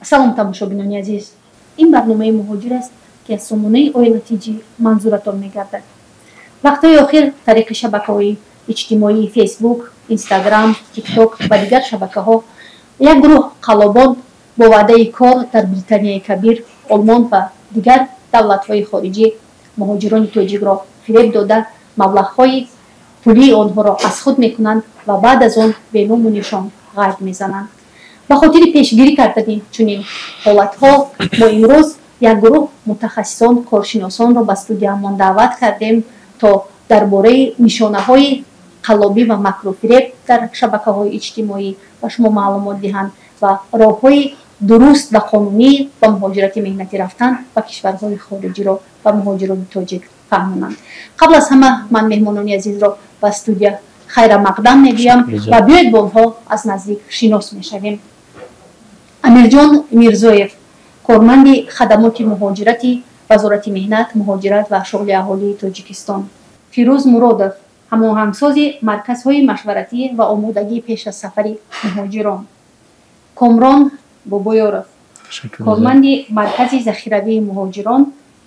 Салом, тамошобинони азиз! Ин барномаи «Муҳоҷир» аст, ки аз сомонаи Оила ТЖ манзуратон мегардад. Вақтҳои охир тариқи шабакаҳои иҷтимоии Фейсбук, Инстаграм, Тикток ва дигар шабакаҳо як гурӯҳ қаллобон бо ваъдаи кор дар Британияи Кабир, Олмон ва дигар давлатҳои хориҷӣ муҳоҷирони тоҷикро фиреб дода, маблағҳои пулии онҳоро аз худ мекунанд ва баъд аз он беному нишон ғайб мезананд. Ба хотири пешгирӣ кардани чунин ҳолатҳо мо имрӯз як гурӯҳ мутахассисон, коршиносонро ба студиямон даъват кардем, то дар бораи нишонаҳои қаллобӣ ва макруфиреб дар шабакаҳои иҷтимоӣ ба шумо маълумот диҳанд ва роҳҳои дуруст ва қонунӣ ба муҳоҷирати меҳнатӣ рафтан ба кишварҳои хориҷиро ба муҳоҷирони тоҷик фаҳмонанд. Қабл аз ҳама ман меҳмонони азизро ба студия хайрамақдам мегӯям ва биёед, бо онҳо аз наздик шинос мешавем. Амирҷон Мирзоев, корманди хадамоти муҳоҷирати Вазорати меҳнат, муҳоҷират ва шуғли аҳолии Тоҷикистон, Фирӯз Муродов, ҳамоҳангсози марказҳои машваратӣ ва омодагии пеш аз сафари муҳоҷирон, Комрон Бобоёров, корманди маркази захиравии муҳоҷирон,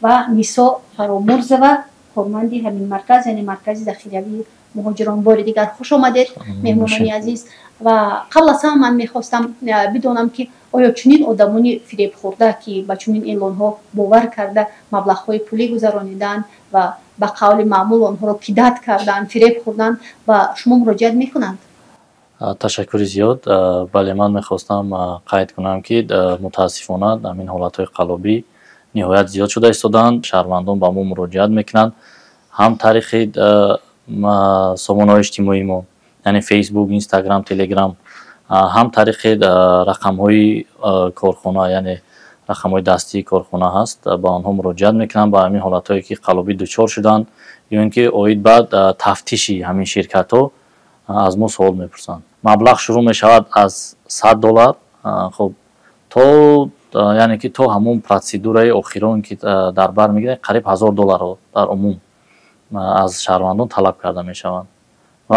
ва Нисо Фаромурзова, корманди ҳамин марказ, яъне маркази захиравии муҳоҷирон. Бори дигар хуш омадед, меҳмонони азиз! Ва қабл аз ҳама ман мехостам бидонам, ки оё чунин одамони фиребхӯрда, ки ба чунин эълонҳо бовар карда, маблағҳои пулӣ гузарониданд ва ба қавли маъмул онҳоро кидать карданд, фиреб хӯрданд, ба шумо муроҷиат мекунанд? Ташаккури зиёд. Бале, ман мехостам қайд кунам, ки мутаассифона ҳамин ҳолатҳои қаллобӣ ниҳоят зиёд шуда истодаанд. Шаҳрвандон ба мо муроҷиат мекунанд ҳам тариқи сомонаҳои иҷтимоии мо, яъне Фейсбук, Инстаграм, Телеграм, ҳам тариқи рақамҳои корхона, яъне рақамҳои дастии корхона ҳаст, ба онҳо муроҷиат мекунанд, ба ҳамин ҳолатҳое ки қаллобӣ дучор шуданд ё ин ки оид ба тафтиши ҳамин ширкатҳо аз мо суол мепурсанд. Маблағ шурӯъ мешавад аз 100 доллар, хуб, то, яъне ки то ҳамон процедураи охирон, ки дар бар мегирад, қариб 1000 долларро дар умум аз шаҳрвандон талаб карда мешаванд. Ва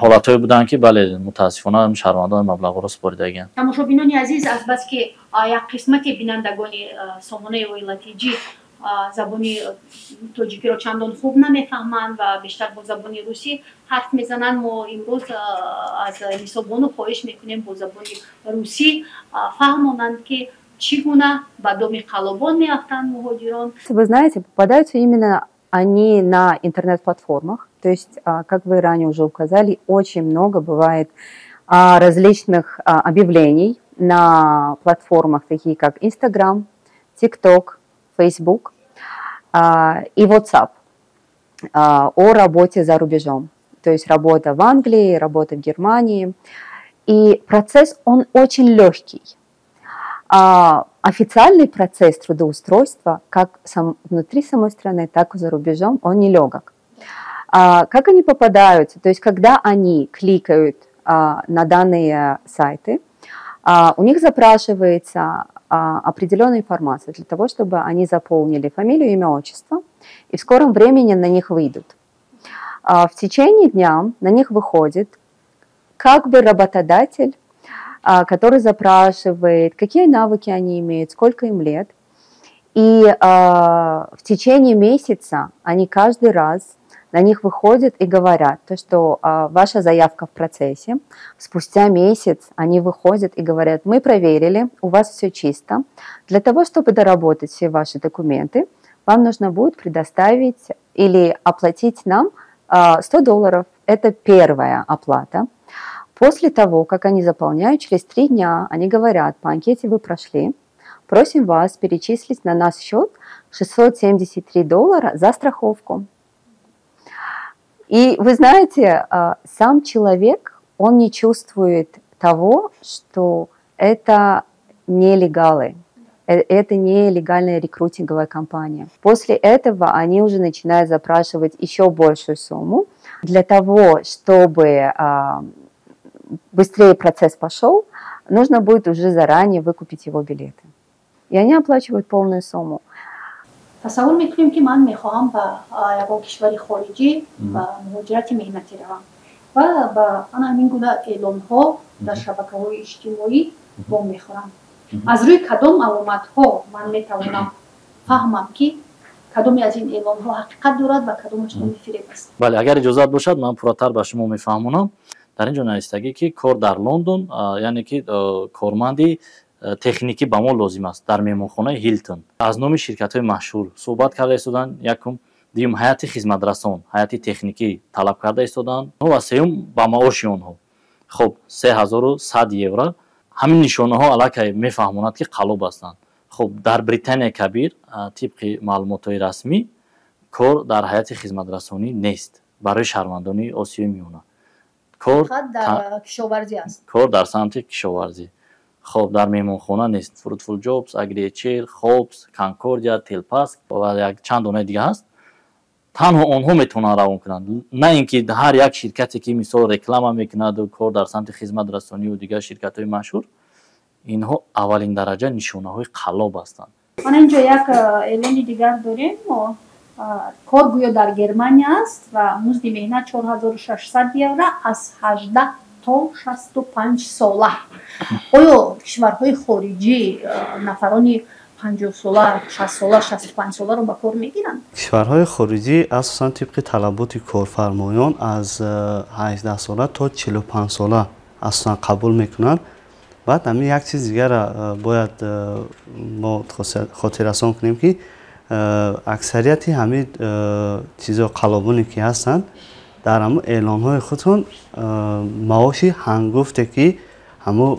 ҳолатҳое буданд, ки бале, мутаассифона, шаҳрвандон маблағҳоро супоридагианд. Тамошобинони азиз, азбаски як қисмати бинандагони сомонаи Оила ТЖ забони тоҷикиро чандон хуб намефаҳманд ва бештар бо забони русӣ ҳарф мезананд, мо имрӯз аз Нисобону хоҳиш мекунем, бо забони русӣ фаҳмонанд, ки чӣ гуна ба доми қаллобон меафтанд муҳоҷирон. Вы знаете, попадаются именно они на интернет-платформах. То есть, как вы ранее уже указали, очень много бывает различных объявлений на платформах, такие как Instagram, TikTok, Facebook и WhatsApp, о работе за рубежом. То есть работа в Англии, работа в Германии. И процесс, он очень легкий. Официальный процесс трудоустройства, как внутри самой страны, так и за рубежом, он нелегок. Как они попадаются? То есть когда они кликают на данные сайты, у них запрашивается определенная информация для того, чтобы они заполнили фамилию, имя, отчество, и в скором времени на них выйдут. В течение дня на них выходит как бы работодатель, который запрашивает, какие навыки они имеют, сколько им лет. И в течение месяца они каждый раз на них выходят и говорят то, что ваша заявка в процессе. Спустя месяц они выходят и говорят: «Мы проверили, у вас все чисто. Для того, чтобы доработать все ваши документы, вам нужно будет предоставить или оплатить нам 100 долларов». Это первая оплата. После того, как они заполняют, через 3 дня они говорят: «По анкете вы прошли, просим вас перечислить на наш счет 673 доллара за страховку». И вы знаете, сам человек, он не чувствует того, что это нелегалы, это не легальная рекрутинговая компания. После этого они уже начинают запрашивать еще большую сумму. Для того, чтобы быстрее процесс пошел, нужно будет уже заранее выкупить его билеты. И они оплачивают полную сумму. Тасаввур мекунем, ки ман мехоҳам ба ягон кишвари хориҷӣ ба муҳоҷирати меҳнатӣ равам ва ба ана ҳамин гуна эълонҳо дар шабакаҳои иҷтимоӣ вомехӯрам. Аз рӯи кадом аломатҳо ман метавонам фаҳмам, ки кадоме аз ин эълонҳо ҳақиқат дорад ва кадомаш номи фиреб аст? Бале, агар иҷозат бошад, ман пурратар ба шумо мефаҳмонам. Дар ин ҷо навистагӣ, ки кор дар Лондон, яъне ки корманди техникӣ ба мо лозим аст дар меҳмонхонаи Ҳилтон. Аз номи ширкатҳои машҳур суҳбат карда истоданд. Якум, дуюм, ҳайати хизматрасон, ҳайати техникӣ талаб карда истоданд ва сеюм, ба маоши онҳо, хуб, 3100 евро. Ҳамин нишонаҳо аллакай мефаҳмонад, ки қаллоб ҳастанд. Хуб, дар Британияи Кабир, тибқи маълумотҳои расмӣ, кор дар ҳайати хизматрасонӣ нест барои шаҳрвандони Осиёи Миёна. Кор кор дар самти кишоварзӣ, хоб, дар меҳмонхона нест. Fruitful Jobs, AgriHR, Хобс, Конкордия, Телпаск ва як чанд донаи дига ҳаст. Танҳо онҳо метавонанд равон кунанд, на ин ки ҳар як ширкате, ки мисол реклама мекунаду кор дар самти хизматрасонию дигар ширкатҳои машҳур. Инҳо аввалин дараҷа нишонаҳои қаллоб ҳастанд. Мана инҷо як эълони дигар дорем. Кор гӯё дар Германия аст ва музди меҳнат 4600 евро, аз 18 то 65 сола. Оё кишварҳои хориҷӣ нафарони 50-сола, 60-сола, 65-соларо ба кор мегиранд? Кишварҳои хориҷӣ асосан тибқи талаботи корфармоён аз 18-сола то 45-сола асосан қабул мекунанд. Баъд ҳамин як чиз дигара бояд мо хотиррасон кунем, ки аксарияти ҳамин чизо, қаллобоне ки ҳастанд, дар ҳамун эълонҳои худшон маоши ҳангуфте, ки ҳамун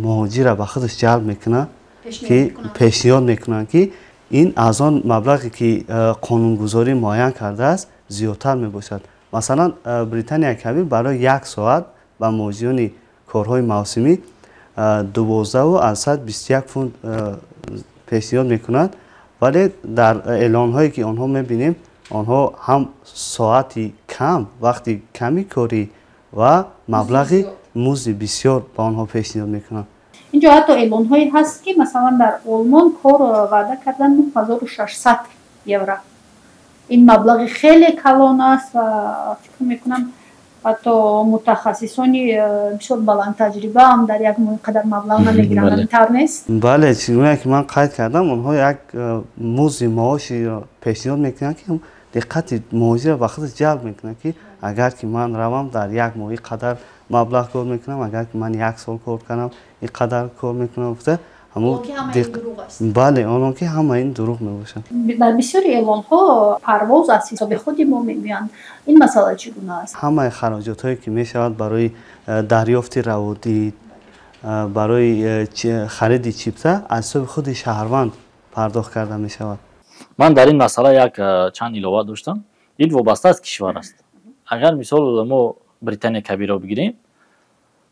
муҳоҷира ба худаш ҷалб мекунад, ки пешниҳод мекунанд, ки ин аз он маблағе, ки қонунгузорӣ муайян кардааст, зиёдтар мебошад. Масалан, Британияи Кабир барои як соат ба муҳоҷирони корҳои мавсимӣ 12,21 фунт пешниҳод мекунад, вале дар эълонҳое, ки онҳо мебинем, онҳо ҳам соати кам, вақти ками корӣ ва маблағи музди бисёр ба онҳо пешниҳод мекунанд. Инҷо ҳатто эълонҳое ҳаст, ки масалан дар Олмон кор ваъда кардан 9600 евро. Ин маблағи хеле калон аст ва фикр мекунам, ҳатто мутахассисони бисёр баландтаҷриба ҳам дар як моҳ қадар маблағ намегиранд. Ҳамин тавр нест? Бале, чӣ гуна ки ман қайд кардам, онҳо як музди маоширо пешниҳод мекунанд, ки диққати муҳоҷирро ба худаш ҷалб мекунад, ки агар ки ман равам, дар як моҳ ин қадар маблағ кор мекунам, агар ки ман як сол кор кунам, ин қадар кор мекунам гуфта. Бале, онон ки ҳама ин дурӯғ мебошад. Дар бисёри эълонҳо парвоз аз ҳисоби худи мо мегӯянд. Ин масъала чӣ гуна аст? Ҳамаи хароҷотҳое, ки мешавад барои дарёфти раводид, барои хариди чипта, аз ҳисоби худи шаҳрванд пардохт карда мешавад. Ман дар ин масъала як чанд илова доштам. Ин вобаста аз кишвар аст. Агар мисол мо Британияи Кабирро бигирем,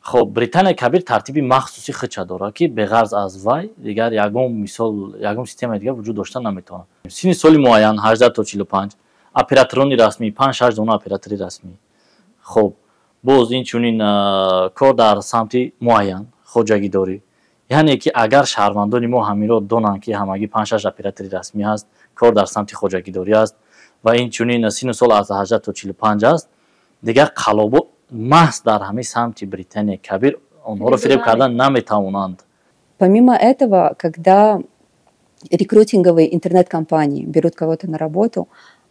хоб, Британияи Кабир тартиби махсуси худша дорад, ки беғарз аз вай дигар ягон мисол, ягон системаи дигар вуҷуд дошта наметавонад. Синни соли муайян, 18 то 45, операторони расмӣ, панҷ шаш дона оператори расмӣ. Хоб, боз инчунин кор дар самти муайян, хоҷагидорӣ. Яъне ки агар шаҳрвандони мо ҳаминро донанд, ки ҳамагӣ панҷ шаш оператори расмӣ ҳаст, кор дар самти хоҷагидорӣ аст ва инчунин синну сол аз 18 то 45 аст, дигар қаллобо маҳз дар ҳамин самти Британияи Кабир онҳоро фиреб кардан наметавонанд. Помимо этого, когда рекрутинговые интернет-компании берут кого-то на работу,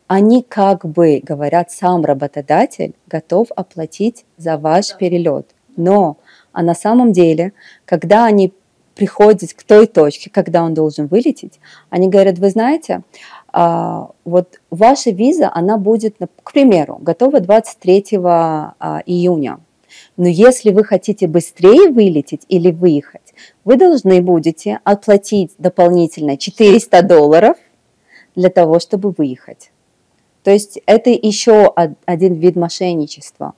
они как бы говорят: сам работодатель готов оплатить за ваш перелет. Но а на самом деле, когда они приходят к той точке, когда он должен вылететь, они говорят: вы знаете, вот ваша виза, она будет, к примеру, готова 23 июня. Но если вы хотите быстрее вылететь или выехать, вы должны будете оплатить дополнительно 400 долларов для того, чтобы выехать. То есть это еще один вид мошенничества.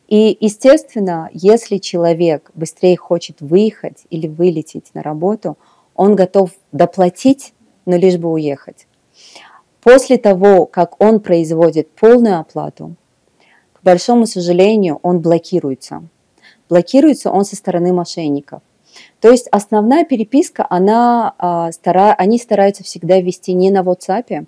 И, естественно, если человек быстрее хочет выехать или вылететь на работу, он готов доплатить, но лишь бы уехать. После того, как он производит полную оплату, к большому сожалению, он блокируется. Блокируется он со стороны мошенников. То есть основная переписка, они стараются всегда вести не на WhatsApp,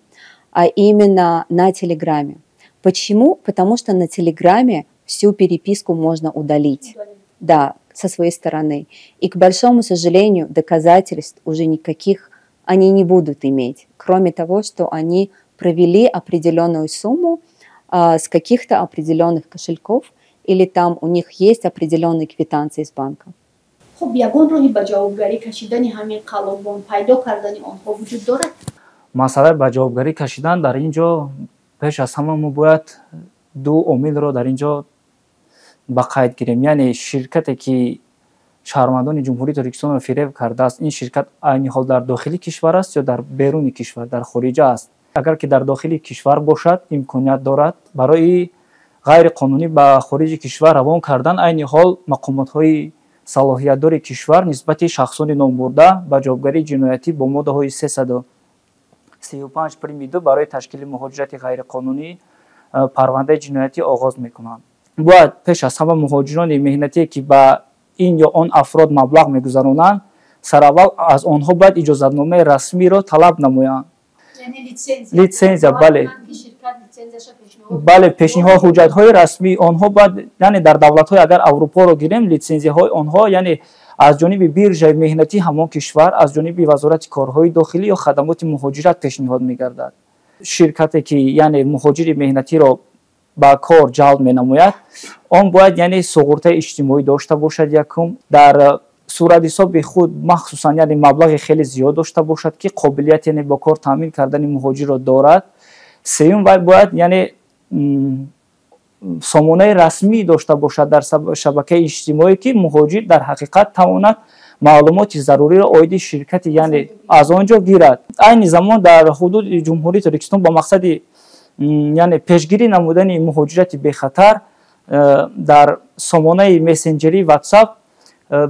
а именно на Телеграме. Почему? Потому что на Телеграме всю переписку можно удалить. Да, со своей стороны. И, к большому сожалению, доказательств уже никаких они не будут иметь, кроме того, что они провели определенную сумму с каких-то определенных кошельков или там у них есть определенные квитанции из банка. Хуб, ягон роҳи ба ҷавобгарӣ кашидани ҳамин қаллобон, пайдо кардани онҳо вуҷуд дорад? Масъалаи ба ҷавобгарӣ кашидан дар ин ҷо пеш аз ҳама мо бояд ду омилро дар ин ҷо ба қайд гирем. Яъне ширкате, ки шаҳрвандони Ҷумҳурии Тоҷикистонро фиреб кардааст, ин ширкат айни ҳол дар дохили кишвар аст ё дар беруни кишвар, дар хориҷа аст. Агар ки дар дохили кишвар бошад, имконият дорад барои ғайриқонунӣ ба хориҷи кишвар равон кардан. Айни ҳол мақомотҳои салоҳиятдори кишвар нисбати шахсони номбурда ба ҷавобгарии ҷиноятӣ бо моддаҳои 335 прими 2 барои ташкили муҳоҷирати ғайриқонунӣ парвандаи ҷиноятӣ оғоз мекунанд. Бояд пеш аз ҳама муҳоҷирони меҳнатие, ки ба ин ё он афрод маблағ мегузаронанд, сараввал аз онҳо бояд иҷозатномаи расмиро талаб намоянд, литсензия. Бале, бале, пешниҳод ҳуҷҷатҳои расмии онҳо бояд, яъне дар давлатҳои, агар Аврупоро гирем, литсензияҳои онҳо, яъне аз ҷониби биржаи меҳнатии ҳамон кишвар, аз ҷониби Вазорати корҳои дохилӣ ё хадамоти муҳоҷират пешниҳод мегардад. Ширкате, ки яъне муҳоҷири меҳнатиро ба кор ҷалб менамояд, он бояд, яъне, суғуртаи иҷтимоӣ дошта бошад якум, дар суратҳисоби худ махсусан, яъне, маблағи хеле зиёд дошта бошад, ки қобилият, яъне, бо кор таъмин кардани муҳоҷирро дорад. Сеюм, вай бояд, яъне, сомонаи расмӣ дошта бошад дар шабакаи иҷтимоӣ, ки муҳоҷир дар ҳақиқат тавонад маълумоти заруриро оиди ширкати, яъне, аз он ҷо гирад. Айни замон дар ҳудуди Ҷумҳурии Тоҷикистон ба мақсади, яъне, пешгирӣ намудани муҳоҷирати бехатар дар сомонаи мессенҷерии WhatsApp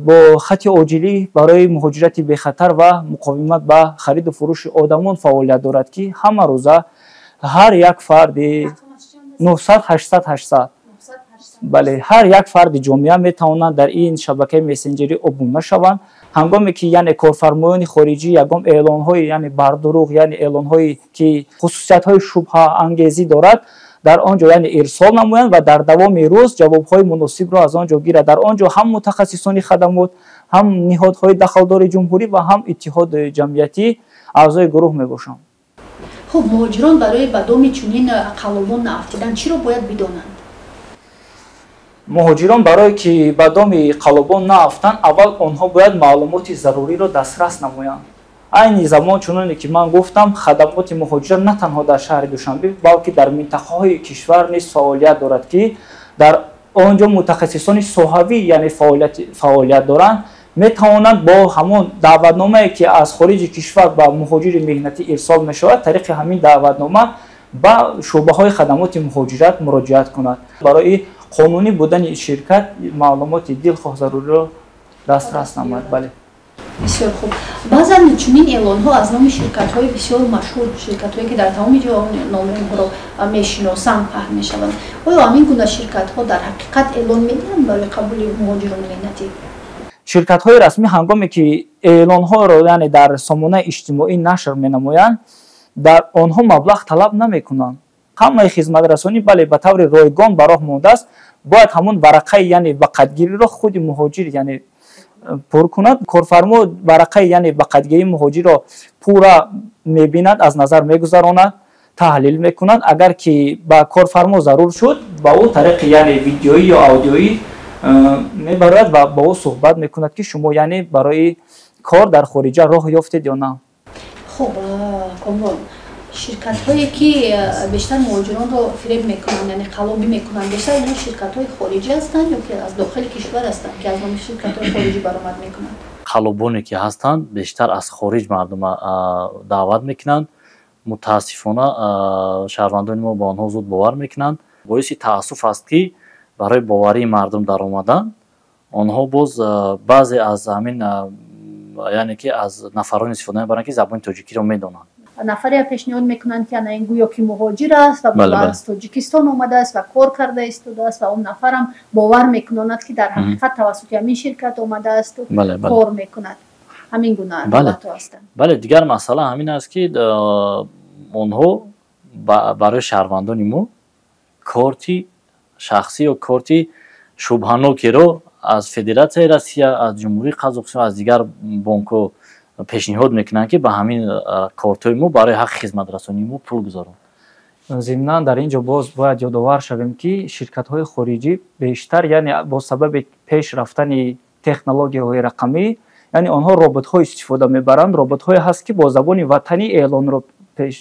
бо хати оҷилӣ барои муҳоҷирати бехатар ва муқовимат ба хариду фурӯши одамон фаъолият дорад, ки ҳама рӯза ҳар як фарди 900 800 800, бале, ҳар як фарди ҷомеа метавонанд дар ин шабакаи мессенҷерӣ обуна шаванд. Ҳангоме ки, яъне, корфармоёни хориҷӣ ягон эълонҳои, яъне, бардурӯғ, яъне эълонҳое, ки хусусиятҳои шубҳаангезӣ дорад, дар он ҷо, яъне, ирсол намоянд ва дар давоми рӯз ҷавобҳои муносибро аз он ҷо гирад. Дар он ҷо ҳам мутахассисони хадамот, ҳам ниҳодҳои дахлдори ҷумҳурӣ ва ҳам иттиҳоди ҷамъиятӣ аъзои гурӯҳ мебошанд. Хуб, муҳоҷирон барои ба доми чунин қаллобон наафтидан чиро бояд бидонанд? Муҳоҷирон барое ки ба доми қаллобон наафтанд, аввал онҳо бояд маълумоти заруриро дастрас намоянд. Айни замон, чуноне ки ман гуфтам, хадамоти муҳоҷират на танҳо дар шаҳри Душанбе, балки дар минтақаҳои кишвар низ фаъолият дорад, ки дар он ҷо мутахассисони соҳавӣ, яъне, фаъолият доранд. Метавонанд бо ҳамон даъватномае, ки аз хориҷи кишвар ба муҳоҷири меҳнатӣ ирсол мешавад, тариқи ҳамин даъватнома ба шӯъбаҳои хадамоти муҳоҷират муроҷиат кунад, барои қонунӣ будани ширкат маълумоти дилхоҳ заруриро дастрас намояд. Бале. Бисёр хуб. Баъзан чунин эълонҳо аз номи ширкатҳои бисёр машҳур, ширкатҳое, ки дар тамоми ҷаҳон номи онҳоро мешиносанд, паҳн мешаванд. Оё ҳамин гуна ширкатҳо дар ҳақиқат эълон медиҳанд барои қабули муҳоҷирони меҳнатӣ? Ширкатҳои расмӣ, ҳангоме ки эълонҳоро, яъне, дар сомонаи иҷтимоӣ нашр менамоянд, дар онҳо маблағ талаб намекунанд. Ҳамаи хизматрасонӣ, бале, ба таври ройгон ба роҳ мондааст. Бояд ҳамон варақаи, яъне, ба қайдгириро худи муҳоҷир, яъне, пур кунад. Корфармо варақаи, яъне, ба қайдгирии муҳоҷирро пурра мебинад, аз назар мегузаронад, таҳлил мекунад. Агар ки ба корфармо зарур шуд, ба ӯ тариқи, яъне, видеоӣ ё аудиоӣ мебарояд ва бо ӯ суҳбат мекунад, ки шумо, яъне, барои кор дар хориҷа роҳ ёфтед ё на. Хуб, Комрон, ширкатҳое, ки бештар муҳоҷиронро фиреб мекунанд, яъне қаллобӣ мекунанд, бештар инҳо ширкатҳои хориҷӣ ҳастанд ё ки аз дохили кишвар ҳастанд, ки аз номи ширкатҳои хориҷӣ баромад мекунанд? Қаллобоне, ки ҳастанд, бештар аз хориҷ мардума даъват мекунанд. Мутаассифона, шаҳрвандони мо ба онҳо зуд бовар мекунанд. Боиси таассуф аст, ки барои боварии мардум даромадан онҳо боз баъзе аз ҳамин, яъне ки, аз нафароне истифода мебаранд, ки забони тоҷикиро медонанд. Нафаре пешниҳод мекунанд, ки ана ин гӯё ки муҳоҷир аст ва аз Тоҷикистон омадааст ва кор карда истодааст ва он нафарам бовар мекунонад, ки дар ҳақиқат тавассути ҳамин ширкат омадааст кор мекунад. Ҳамин гуна ҳолатҳо ҳастанд. Бале, дигар масъала ҳамин аст, ки онҳо барои шаҳрвандони мо корти шахсӣ ё корти шубҳанокеро Аз Федератсияи Россия, аз Ҷумҳурии Қазоқистон, аз дигар бонкҳо пешниҳод мекунанд, ки ба ҳамин кортҳои мо барои ҳаққи хизматрасонии мо пул гузоранд. Зимнан, дар ин ҷо боз бояд ёдовар шавем, ки ширкатҳои хориҷӣ бештар, яъне бо сабаби пеш рафтани технологияҳои рақамӣ, яъне онҳо роботҳо истифода мебаранд. Роботҳое ҳаст, ки бо забони ватанӣ эълонро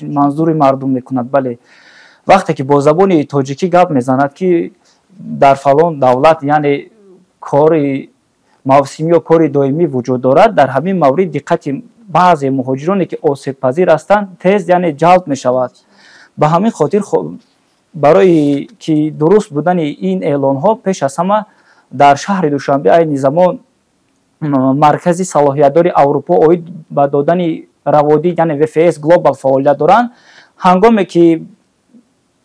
манзури мардум мекунад. Бале, вақте ки бо забони тоҷикӣ гап мезанад, ки дар фалон давлат, яъне кори мавсимӣ ё кори доимӣ вуҷуд дорад, дар ҳамин маврид диққати баъзе муҳоҷироне, ки осебпазир ҳастанд, тез, яъне ҷалб мешавад. Ба ҳамин хотир, барои ки дуруст будани ин эълонҳо, пеш аз ҳама дар шаҳри Душанбе айни замон маркази салоҳиятдори Аврупо оид ба додани раводид, яъне VFS Global, фаъолият доранд. Ҳангоме ки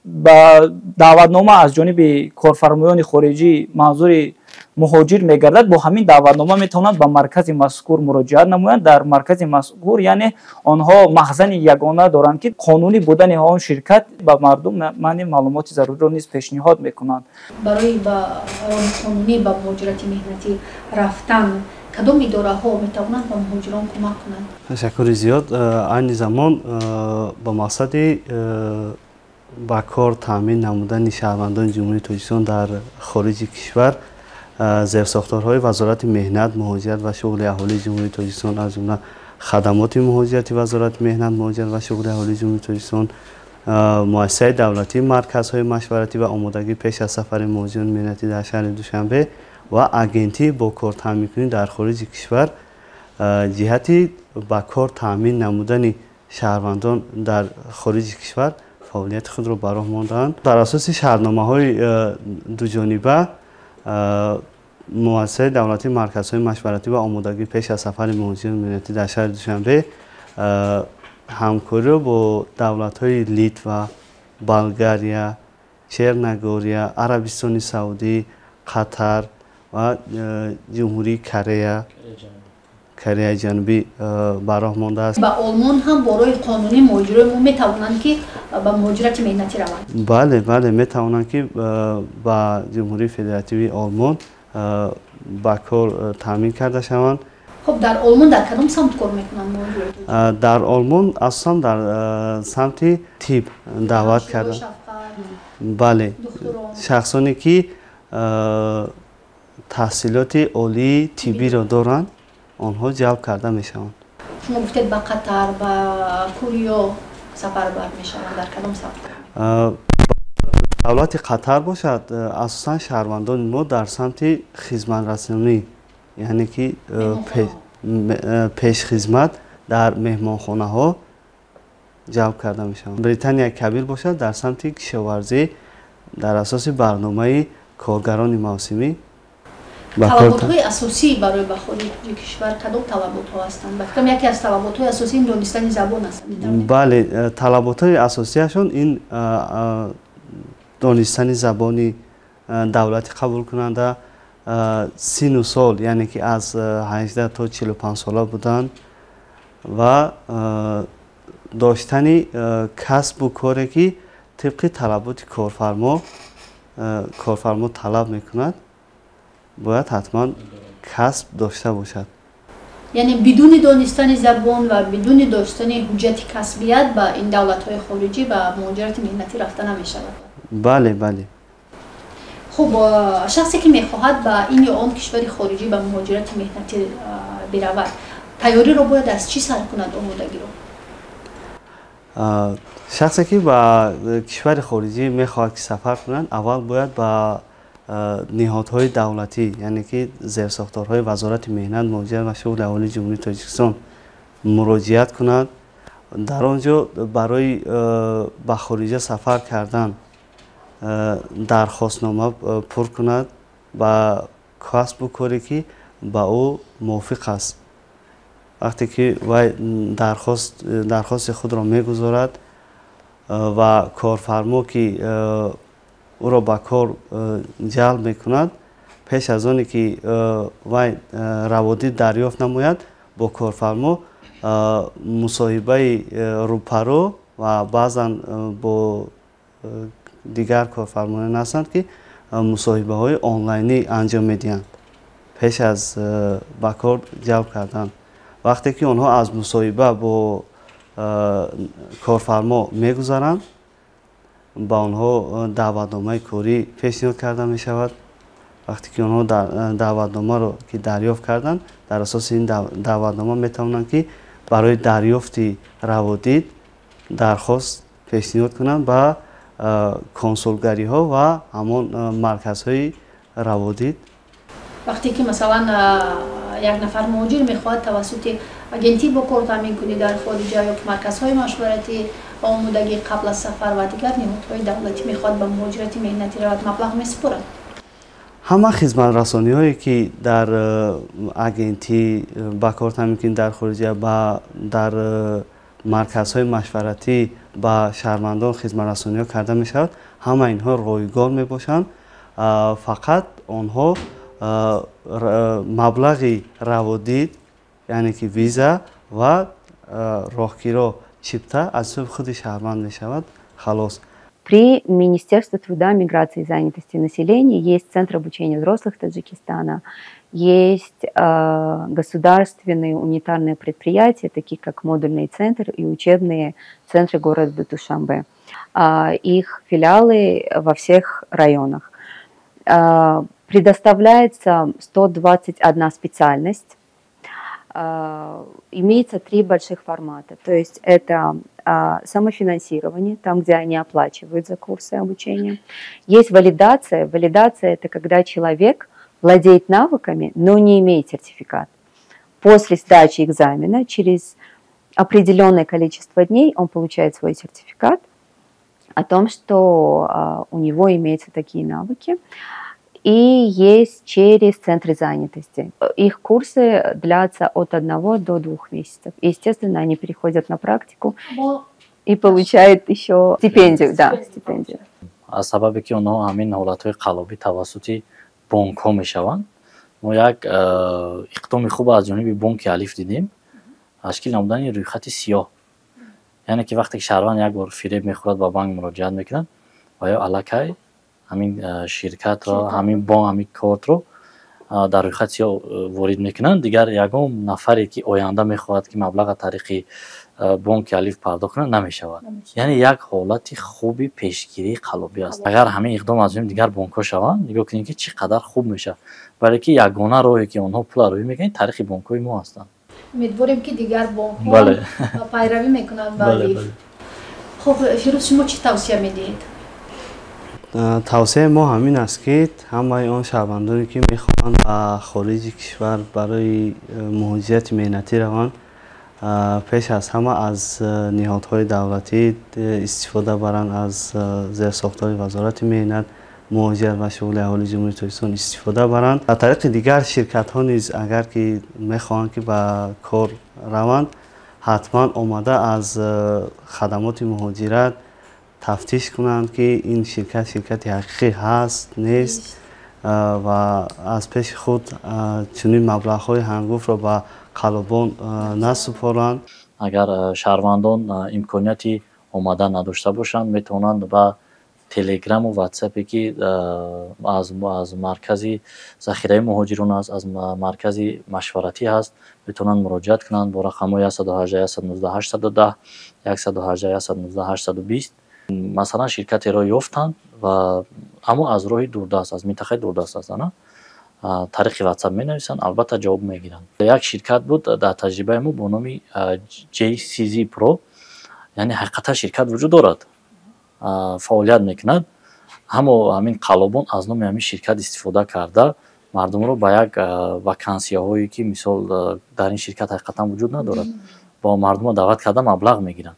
ба даъватнома аз ҷониби корфармоёни хориҷӣ манзури муҳоҷир мегардад, бо ҳамин даъватнома метавонанд ба маркази мазкур муроҷиат намоянд. Дар маркази мазкур, яъне онҳо махзани ягона доранд, ки қонунӣ будани он ширкат ба мардум мани маълумоти заруриро низ пешниҳод мекунанд. Барои ба роҳи қонунӣ ба муҳоҷирати меҳнатӣ рафтан кадом идораҳо метавонанд ба муҳоҷирон кӯмак кунанд? Ташаккури зиёд. Айни замон ба мақсади ба кор таъмин намудани шаҳрвандони Ҷумҳурии Тоҷикистон дар хориҷи кишвар зерсохторҳои Вазорати меҳнат, муҳоҷират ва шуғли аҳолии Ҷумҳурии Тоҷикистон, аз ҷумла хадамоти муҳоҷирати Вазорати меҳнат, муҳоҷират ва шуғли аҳолии Ҷумҳурии Тоҷикистон, муассисаи давлатӣ марказҳои машваратӣ ва омодагӣ пеш аз сафари муҳоҷирони меҳнатӣ дар шаҳри Душанбе ва агентии бо кор таъминкунӣ дар хориҷи кишвар ҷиҳати ба кор таъмин намудани шаҳрвандон дар хориҷи кишвар фаъолияти худро ба роҳ мондаанд. Дар асоси шаҳрномаҳои дуҷониба муассисаи давлатии марказҳои машваратӣ ва омодагӣ пеш аз сафари муҳоҷирони меҳнатӣ дар шаҳри Душанбе ҳамкориро бо давлатҳои Литва, Болгария, Черногория, Арабистони Саудӣ, Қатар ва Ҷумҳурии Кореяи Ҷанубӣ ба роҳ мондааст. Ба Олмон ҳам бо роҳи қонунӣ муҳоҷирои мо метавонанд, ки ба муҳоҷирати меҳнатӣ раванд? Бале, бале, метавонанд, ки ба Ҷумҳурии Федеративии Олмон ба кор таъмин карда шаванд. Хуб, дар Олмон дар кадом самт кор мекунанд муҳоҷирои? Дар Олмон асосан дар самти тиб даъват карда. Бале, шахсоне ки таҳсилоти олии тиббиро доранд, онҳо ҷалб карда мешаванд. Шумо гуфтед, ба Қатар, ба Куриё сафарбар мешаванд, дар кадом самт? Давлати Қатар бошад, асосан шаҳрвандони мо дар самти хизматрасонӣ, яъне ки пешхизмат дар меҳмонхонаҳо ҷалб карда мешаванд. Британияи Кабир бошад, дар самти кишоварзӣ дар асоси барномаи коргарони мавсимӣ. Талаботҳои асосӣ барои ба хориҷи кишвар кадом талаботҳо ҳастанд? Ба фикрам, яке аз талаботҳои асосӣ ин донистани забон аст. Бале, талаботҳои асосияшон ин донистани забони давлати қабулкунанда, сину сол, яъне ки аз 18 то 45 сола будан ва доштани касбу коре, ки тибқи талаботи корфармо талаб мекунад, бояд ҳатман касб дошта бошад. Яъне бидуни донистани забон ва бидуни доштани ҳуҷҷати касбият ба ин давлатҳои хориҷӣ ба муҳоҷирати меҳнатӣ рафта намешавад? Бале, бале. Хуб, шахсе ки мехоҳад ба ин ё он кишвари хориҷӣ ба муҳоҷирати меҳнатӣ биравад, тайёриро бояд аз чӣ сар кунад, омодагиро? Шахсе ки ба кишвари хориҷӣ мехоҳад ки сафар кунад, аввал бояд ба ниҳодҳои давлатӣ, яъне ки зерсохторҳои Вазорати меҳнат, муҳоҷират ва шуғли аҳолии Ҷумҳурии Тоҷикистон муроҷиат кунад. Дар он ҷо барои ба хориҷа сафар кардан дархостнома пур кунад ба касбу коре, ки ба ӯ мувофиқ аст. Вақте ки вай дархости худро мегузорад ва корфармо, ки ӯро ба кор ҷалб мекунад, пеш аз оне ки вай раводид дарёфт намояд, бо корфармо мусоҳибаи рӯпарӯ ва баъзан бо дигар корфармоён ҳастанд, ки мусоҳибаҳои онлайнӣ анҷом медиҳанд. Пеш аз ба кор ҷалб кардан, вақте ки онҳо аз мусоҳиба бо корфармо мегузаранд, ба онҳо даъватномаи корӣ пешниҳод карда мешавад. Вақте ки онҳо даъватномаро ки дарёфт карданд, дар асоси ин даъватнома метавонанд, ки барои дарёфти раводид дархост пешниҳод кунанд ба консулгариҳо ва ҳамон марказҳои раводид. Вақте ки, масалан, як нафар муҳоҷир мехоҳад тавассути агентӣ бо кор таъмин кунӣ дар хориҷа ё ки марказҳои машваратӣ ва омодагӣ қабл аз сафар ва дигар ниҳодҳои давлатӣ мехоҳад ба муҳоҷирати меҳнатӣ равад, маблағ месупорад? Ҳама хизматрасониҳое, ки дар агентӣ ба кор таъмин кунӣ дар хориҷа ба дар марказҳои машваратӣ ба шаҳрвандон хизматрасониҳо карда мешавад, ҳама инҳо ройгон мебошанд. Фақат онҳо маблағи раводид, яъне ки виза ва роҳкиро, чипта аз ҳисоби худи шаҳрванд мешавад, халос. При Министерстве труда, миграции и занятости населения есть Центр обучения взрослых Таджикистана, есть государственные унитарные предприятия, такие как модульный центр и учебные центры города Душанбе. Их филиалы во всех районах. Предоставляется 121 специальность. Имеется три больших формата. То есть это самофинансирование, там, где они оплачивают за курсы обучения. Есть валидация. Валидация – это когда человек владеет навыками, но не имеет сертификат. После сдачи экзамена через определенное количество дней он получает свой сертификат о том, что у него имеются такие навыки. И есть через центры занятости. Их курсы длятся от 1 до 2 месяцев. И, естественно, они переходят на практику и получают еще стипендию. Да, стипендию. Аз сабабе ки онҳо ҳамин ҳолатҳои қаллобӣ тавассути бонкҳо мешаванд, мо як иқдоми хуб аз ҷониби бонки Алиф дидем: ташкил намудани рӯйхати сиёҳ. Яъне ки вақте ки шаҳрванд як бор фиреб мехӯрад, ба банк муроҷиат мекунад ва ё аллакай ҳамин ширкатро, ҳамин бонк, ҳамин кортро дар рӯйхати сиёҳ ворид мекунанд. Дигар ягон нафаре, ки оянда мехоҳад, ки маблаға тариқи бонки Алиф пардохт кунад, намешавад. Яъне як ҳолати хуби пешгирии қаллобӣ аст. Агар ҳамин иқдом аз ҷониби дигар бонкҳо шаванд, нигоҳ кунед, ки чӣ қадар хуб мешавад, бале ки ягона роҳе, ки онҳо пула рӯй мекунанд, тариқи бонкҳои мо ҳастанд. Умедворем, ки дигар бонкҳо пайравӣ мекунанд ба Алиф. Хуб, Фирӯз, шумо чӣ тавсия медиҳед? Тавсияи мо ҳамин аст, ки ҳамаи он шаҳрвандоне, ки мехоҳанд ба хориҷи кишвар барои муҳоҷирати меҳнатӣ раванд, пеш аз ҳама аз ниҳодҳои давлатӣ истифода баранд, аз зерсохтори Вазорати меҳнат, муҳоҷират ва шуғли аҳолии Ҷумҳурии Тоҷикистон истифода баранд. Ба тариқи дигар ширкатҳо низ, агар ки мехоҳанд, ки ба кор раванд, ҳатман омада аз хадамоти муҳоҷират тафтиш кунанд, ки ин ширкат ширкати ҳақиқӣ ҳаст, нест, ва аз пеши худ чунин маблағҳои ҳангуфтро ба қаллобон насупоранд. Агар шаҳрвандон имконияти омадан надошта бошанд, метавонанд ба Телеграму Ватсапе, ки аз маркази захираи муҳоҷирон аст, аз маркази машваратӣ ҳаст, метавонанд муроҷиат кунанд бо рақамҳои 118 119 810, 118 119 820. Масалан, ширкатеро ёфтанд ва аммо аз роҳи дурдаст, аз минтақаи дурдаст ҳастанд, тариқи Ватсап менависанд, албатта ҷавоб мегиранд. Як ширкат буд дар таҷрибаи мо бо номи JCZ Pro. Яъне ҳақиқатан ширкат вуҷуд дорад, фаъолият мекунад, аммо ҳамин қаллобон аз номи ҳамин ширкат истифода карда, мардумро ба як вакансияҳое, ки мисол дар ин ширкат ҳақиқатан вуҷуд надорад, бо мардумро даъват карда, маблағ мегиранд.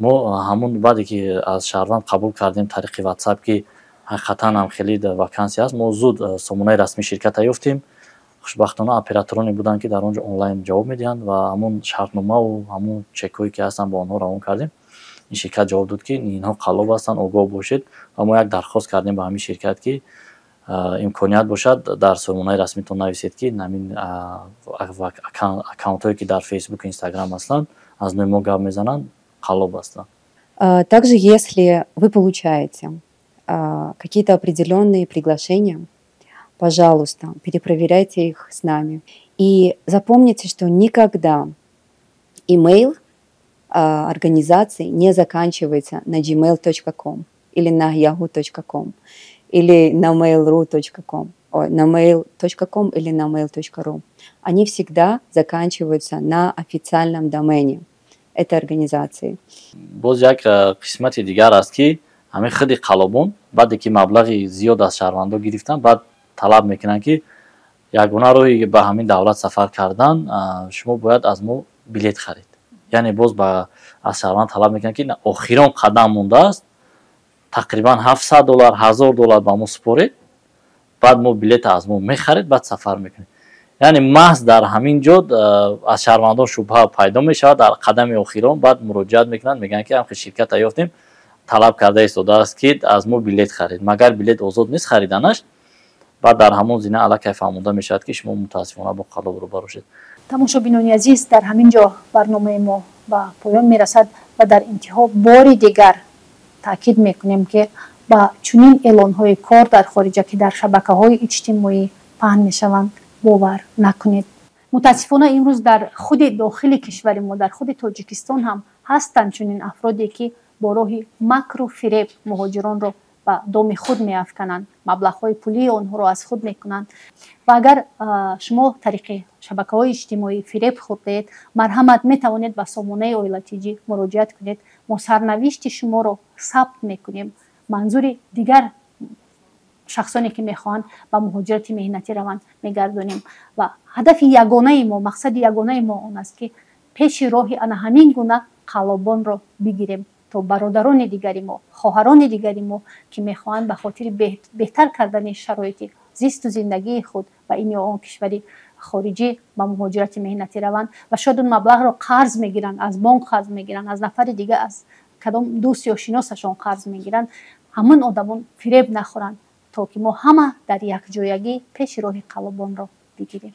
Мо ҳамун баъде ки аз шаҳрванд қабул кардем тариқи Ватсап, ки ҳақиқатан ҳам хеле вакансия аст, мо зуд сомонаи расмии ширката ёфтем. Хушбахтона, оператороне буданд, ки дар он ҷо онлайн ҷавоб медиҳанд ва ҳамун шартномаву ҳамун чекҳое, ки ҳастанд, ба онҳо равон кардем. Ин ширкат ҷавоб дод, ки инҳо қаллоб ҳастанд, огоҳ бошед. Ва мо як дархост кардем ба ҳамин ширкат, ки имконият бошад, дар сомонаи расмитон нависед, ки ҳамин аккаунтҳое, ки дар Фейсбуку Инстаграм ҳастанд, аз номи мо гап мезананд, қаллоб ҳастанд. Также, если вы получаете какие-то определенные приглашения Пожалуйста, перепроверяйте их с нами. И запомните, что никогда имейл организации не заканчивается на gmail.com или на yahoo.com или на mail.ru.com, на mail.com или на mail.ru. Они всегда заканчиваются на официальном домене этой организации. Боз як қисмати дигар аст, ки ҳамин худи қаллобон, баъде ки маблағи зиёд аз шаҳрвандо гирифтанд, баъд талаб мекунанд, ки ягона роҳи ба ҳамин давлат сафар кардан, шумо бояд аз мо билет харед. Яъне боз аз шаҳрванд талаб мекунанд, ки охирон қадам мондааст, тақрибан 700 доллар, 1000 доллар ба мо супоред, баъд мо билета аз мо мехаред, баъд сафар мекунед. Яъне маҳз дар ҳамин ҷо аз шаҳрвандон шубҳа пайдо мешавад. Дар қадами охирон баъд муроҷиат мекунанд, мегӯянд, ки ҳамхел ширката ёфтем, талаб карда истодааст, ки аз мо билет харед, магар билет озод нест хариданаш? Баъд дар ҳамон зина аллакай фаҳмонда мешавад, ки шумо мутаассифона бо қаллоб рӯбарӯ шед. Тамошобинони азиз, дар ҳамин ҷо барномаи мо ба поён мерасад ва дар интиҳо бори дигар таъкид мекунем, ки ба чунин эълонҳои кор дар хориҷа, ки дар шабакаҳои иҷтимоӣ паҳн мешаванд, бовар накунед. Мутаассифона, имрӯз дар худи дохили кишвари мо, дар худи Тоҷикистон ҳам ҳастанд чунин афроде, ки бо роҳи макру фиреб муҳоҷиронро ба доми худ меафкананд, маблағҳои пулии онҳоро аз худ мекунанд. Ва агар шумо тариқи шабакаҳои иҷтимоӣ фиреб хӯрдаед, марҳамат, метавонед ба сомонаи Оила ТЖ муроҷиат кунед. Мо сарнавишти шуморо сабт мекунем, манзури дигар шахсоне, ки мехоҳанд ба муҳоҷирати меҳнатӣ раванд, мегардонем. Ва ҳадафи ягонаи мо, мақсади ягонаи мо он аст, ки пеши роҳи ана ҳамин гуна қаллобонро бигирем, то бародарони дигари мо, хоҳарони дигари мо, ки мехоҳанд ба хотири беҳтар кардани шароити зисту зиндагии худ ба ин ё он кишвари хориҷӣ ба муҳоҷирати меҳнатӣ раванд ва шояд он маблағро қарз мегиранд, аз бонк қарз мегиранд, аз нафари дигар, аз кадом дӯст ё шиносашон қарз мегиранд, ҳамон одамон фиреб нахӯранд, то ки мо ҳама дар якҷоягӣ пеши роҳи қаллобонро бигирем.